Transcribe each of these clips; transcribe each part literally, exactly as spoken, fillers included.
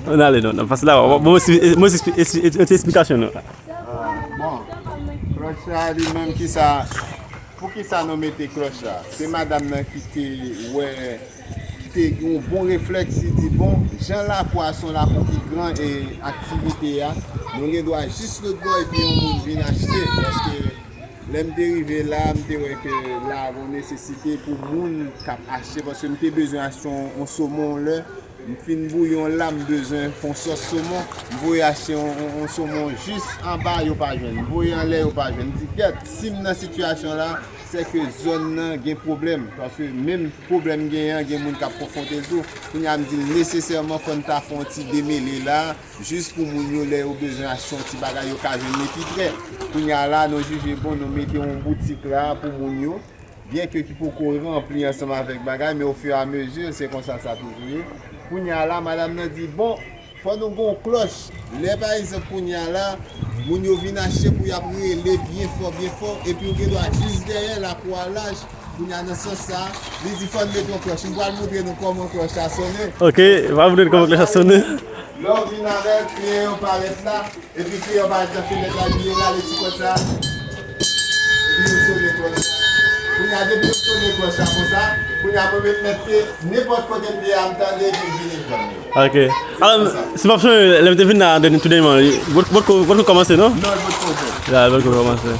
Ann ale non, nan pase la. Bon, bon, ti esplikasyon nou. Ah, bon, klòch la li menm, kisa, pou kisa nou mete klòch la? Se madanm nan ki te wè, ki te gen yon bon reflèks, li di, bon, jan lakou a se yon lakou ki gran e aktivite a, nou gen dwa jis lòt bò epi yon moun vin achte, paske lè m te rive la, m te wè ke la gon nesesite pou moun k ap achte, paske m te bezwen achte yon, yon somon lè. M fin bouyon la, m bezwen fè yon sòs somon. M voye achte yon, yon, yon somon jis anba, yo pa jwenn. M voye anlè, yo pa jwenn. M di, kèt, si m nan sitiyasyon la, se ke zòn nan gen pwoblèm. Paske menm pwoblèm genyen an, gen moun k ap konfwonte l tou. Kounye a, m di l nesesèman fò n ta fè yon ti demele la, jis pou moun yo, lè yo bezwen achte yon ti bagay, yo ka jwenn li pi prè. Kounye a la, nou jije bon, nou mete yon boutik la pou moun yo. Byenke ki poko ranpli ansanm avèk bagay, men ofiramezi, se konsa sa toujou ye. Kounye a la, madanm nan di, bon, fò nou gen yon klòch. Lè, pa egzanp, kounye a la, moun yo vin achte pou y ap rele byen fò, byen fò, epi ou gen dwa jis dèyè, lakou a laj. Kounye a, nan sans sa, li di, fò n mete yon klòch. M pral montre nou kòman klòch la sonnen. Ok, va montre nou kòman klòch la sonnen. Lè w vin avè l, kliyan yo parèt la. Epi kliyan pa ret nan fenèt la, li rale ti kòd sa. Epi yo sone klòch la. Kounye a, depi yo sone klòch la konsa, kounye a, mwen menm mèt ke nenpòt kote m te ye a, m tande epi m vini m jwenn yo. Ok. Alò, si m ap sonje, lè m te vin la, dènye, tou dènyèman, bòt, bòt ko, bòt ko kòmanse, non? Non, bòt ko fèt. Ya, bòt ko kòmanse.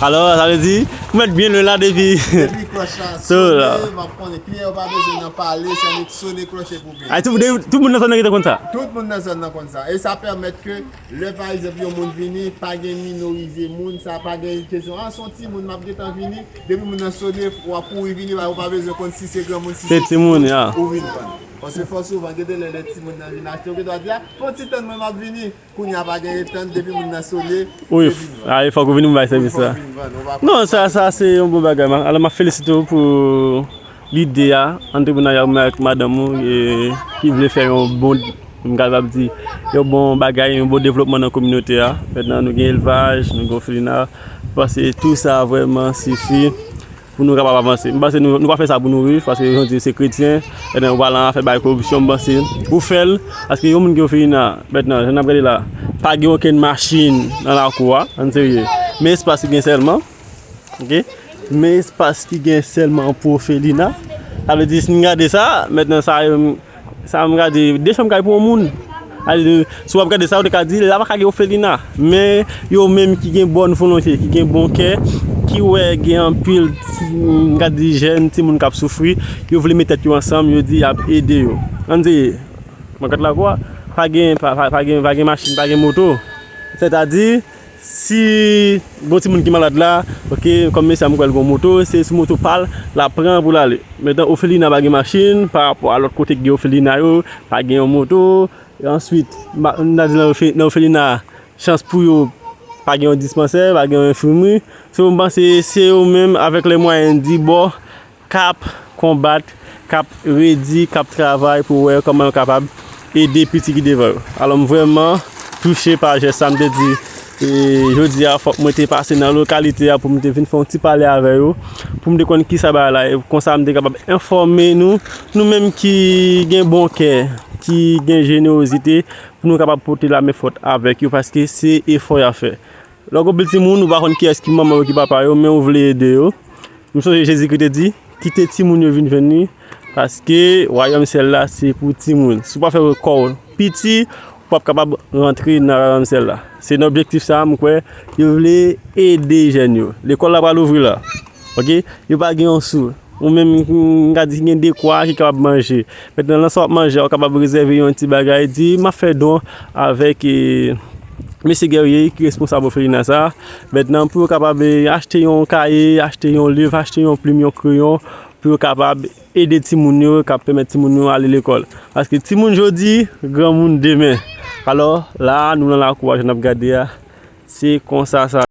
Alò, sa vle di, ou mèt byen lwen la depi. Depi klòch la sone, m ap konnen. Kliyan yo pa bezwen nan pale, se annik sone klòch epi w vini. Ay, tout, tout moun nan zòn nan gentan konn sa? Tout moun nan zòn nan konn sa. E sa pèmèt ke Lè, pa egzanp, yon moun vini, pa gen minorize moun, sa pa gen kesyon, ah, se yon timoun, m ap gentan vini. Depi moun nan sone, w ap kouri vini, ou pa bezwen konn si se granmoun, si se timoun, ya, ou vin vann. Paske fò souvan, gen de lè, lè timoun nan vin achte, ou gen dwa di, ah, fè yon ti tann mwen, m ap vini. Kounye a, pa gen ret tann, depi moun nan sone, wi, se vin vann. Ay, fòk ou vini pou bay sèvis sa. Wi, fòk ou vin vann, ou pa konn. Non, sa, sa se yon bon bagay, man. Alò, m ap felisite w pou lide a, antreprenarya ou menm avèk madanm ou, e, ki vle fè yon bon, m kapab di, yon bon bagay, yon bon devlopman nan kominote a. Mentnan, nou gen elvaj, nou gen òfelina. M panse tou sa vrèman sifi pou nou kapab avanse. M panse nou, nou pa fè sa pou nou riv, paske jan di se kretyen, mentnan ou pa lan afè bay koripsyon, m panse ou fè l, paske yon moun gen òfelina, mentnan, jan n ap gade la, pa gen okenn machin nan lakou a, ann serye. Men espas ki gen sèlman. Ok? Men espas ki gen sèlman pou òfelina. Sa vle di, si n gade sa, mentnan sa, sa m gade, de chanm kay pou yon moun. Sa vle di, si w ap gade sa, ou te ka di, la pa ka gen òfelina. Men yo menm ki gen bòn volonte, ki gen bon kè, ki wè gen anpil ti, m ka di jèn, timoun k ap soufri, yo vle met tèt yo ansanm, yo di y ap ede yo. Ann di, mankèt lakou a, pa gen, pa, pa, pa gen, pa gen machin, pa gen moto. Sètadi, si gon timoun ki malad la, ok, kòm mesye a m kwè l gon moto, se sou moto pa l, l ap pran pou l ale. Mentnan, òfelina pa gen machin, pa rapò a lòt kote ki gen òfelina yo, pa gen yon moto. Answit, m ta di nan òfe-, nan òfelina a, chans pou yo, pa gen yon dispansè, pa gen yon enfimri. So, m panse se yo menm avèk lè mwayen di bò, k ap konbat, k ap redi, k ap travay pou wè kòman yo kapab ede piti ki devan yo. Alò, m vrèman touche pa jès sa, m te di, e, jodi a, fòk mwen te pase nan lokalite a pou m te vin fè yon ti pale avè yo, pou m te konn kisa bagay la ye, konsa m te kapab enfòme nou, nou menm ki gen bon kè, ki gen jenerozite, pou nou kapab pote lamen fòt avèk yo, paske se efò y ap fè. Lè w gen pil timoun, ou pa konn kiyès ki manman yo, ki papa yo, men ou vle ede yo. M sonje Jezikri te di, kite timoun yo vin jwenn li, paske wayòm syèl la se pou timoun. Si w pa fè kò w piti, ou p ap kapab rantre nan wayòm syèl la. Se nan objektif sa a, m kwè, yo vle ede jèn yo. Lekòl la pral ouvri la. Ok? Yo pa gen yon sou. Ou menm, m ka di ki gen dekwa, ki kapab manje. Mentnan, nan sa w ap manje a, ou kapab rezève yon ti bagay, di, m ap fè don avèk, e, mesye Guerrier, ki responsab òfelina sa a. Mentnan, pou yo kapab, e, achte yon kaye, achte yon liv, achte yon plim, yon kreyon, pou yo kapab ede timoun yo, k ap pèmèt timoun yo ale lekòl. Paske timoun jodi, granmoun demen. Alò, la a, nou nan lakou a, jan n ap gade a, se konsa sa.